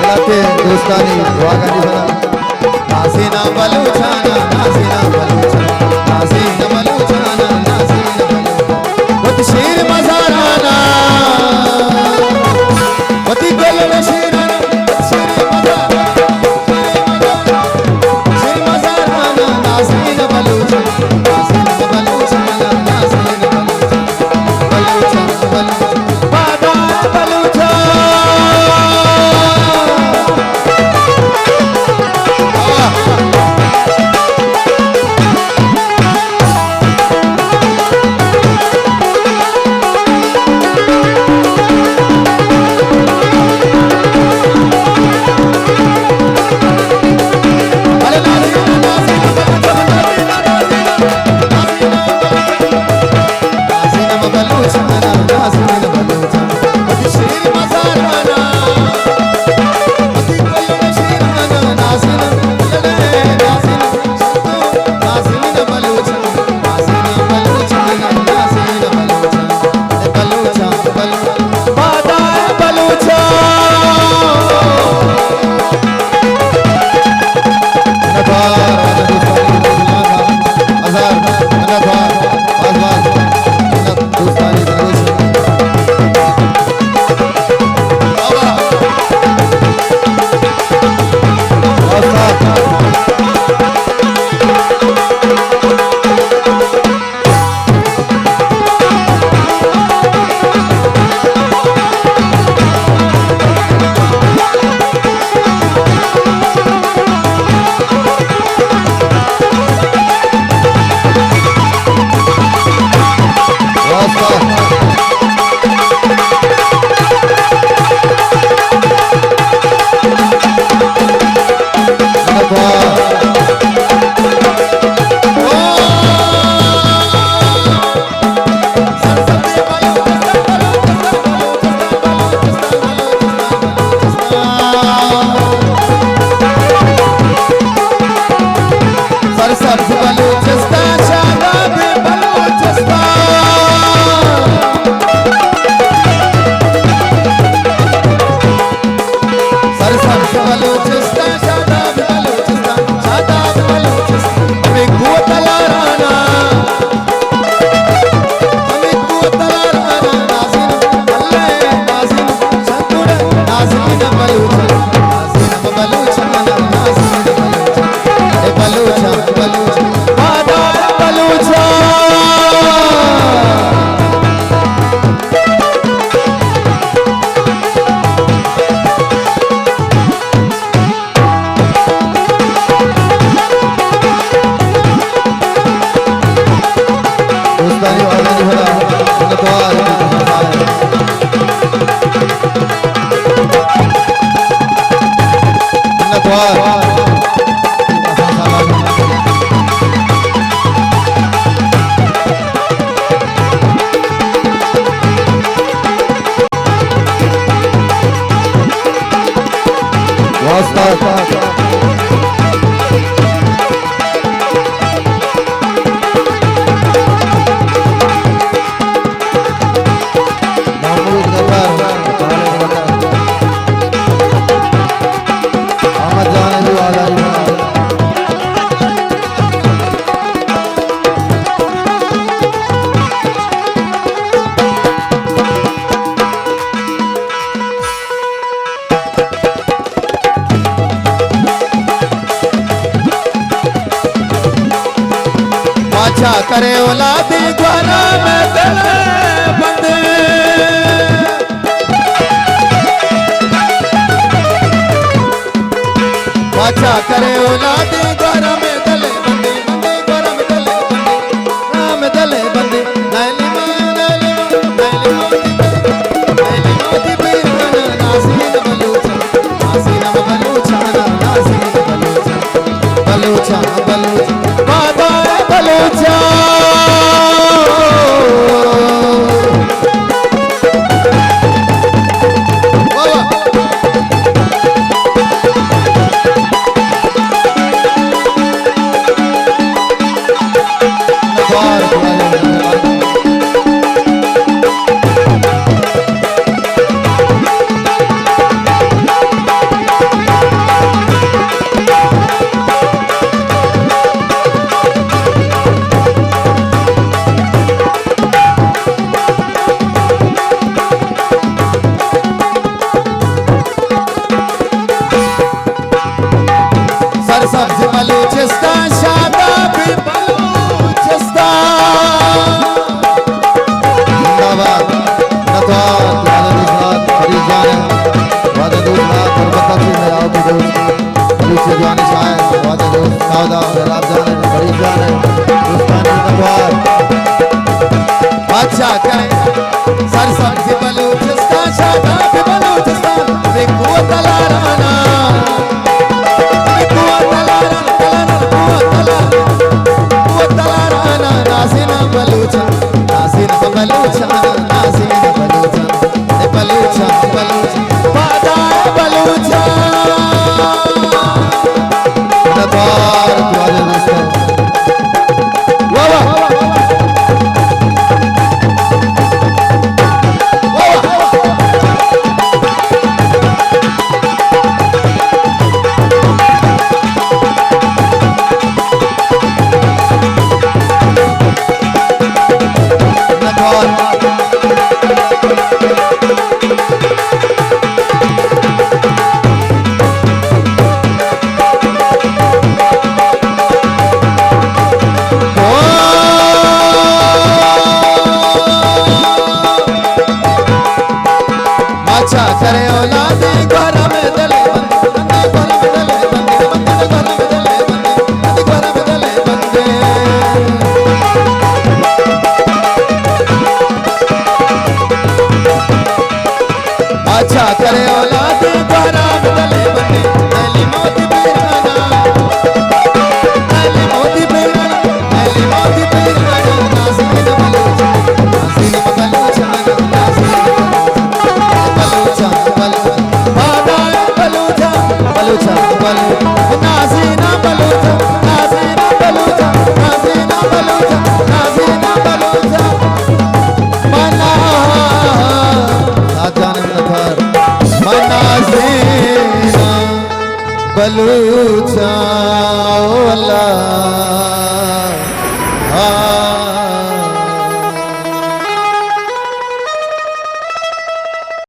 لہتے دوستانی واگانی بنا۔ نازینا بلوچانا، نازینا بلوچانا، نازینا بلوچانا، نازینا بلوچانا۔ وتی شیر مزارانا، وتی گل شیرانا، شیر مزارانا، شیر مزارانا، نازینا بلوچانا، نازینا بلوچانا، نازینا بلوچانا۔ بلوچاں، بلوچاں، پادا بلوچاں۔ سرسبز بلوچستان، شاداب بلوچستان۔ سرسبز بلوچستان، شاداب بلوچستان، شاداب بلوچستان۔ ہمیں گوں تلارانا، ہمیں گوں تلارانا، نازین، اللہ نازین، شنکوڑ نازین بلوچ، نازین بلوچ، نازین بلوچ، اے بلوچ، بلوچ، پادا بلوچ۔ دوستانی واجہ جی بھلا، منتوار۔ منتوار۔ واسطہ۔ محمود گدار، احمد جان علی والا۔ پاچا کرے اولادی گوارا میں دل بندے۔ پاچا کرے اولادی گوارا میں دل بندے، بندے گوارا میں دل بندے، گوارا میں دل بندے۔ نائلی ماں، نائلی ماں، نائلی ماں، نائلی ماں دی بیرانا، نازین بلوچ، نازین بلوچانا، نازین بلوچ، بلوچاں، بلوچ، پادا بلوچاں۔ واہ واہ۔ بلوچستان، شاداب بلوچستان۔ زندہ باد۔ نتوار، واجہ دوست ناز فرید جان ہے۔ واجہ دوست ناز تربت ءَ چہ ہے، آؤ تو دوست۔ بلوچی جوانی شاعر، واجہ دوست ناودا، سیلاب جان ہے، فرید جان ہے۔ دوستانی نتوار۔ اچھا، کرے۔ سرسبز بلوچستان، شاداب بلوچستان، بگو تلارانا۔ بگو تلاران، تلاران، بگو تلاران۔ بگو تلارانا، نازیناں بلوچاں، نازیناں بلوچاں، نازیناں بلوچاں۔ اے بلوچاں، بلوچاں، پادا اے بلوچاں۔ نتوار، دوازدہ دوستاں۔ واہ واہ۔ اچھا کرے اولاد گھر میں دل بندے، بندے گھر میں دل بندے، بندے گھر میں دل بندے، بندے گھر میں دل بندے۔ اچھا کرے اولاد گھر میں دل بندے، دل موتی پیرانا، دل موتی پیرانا۔ بلوچاں، او اللہ، آ۔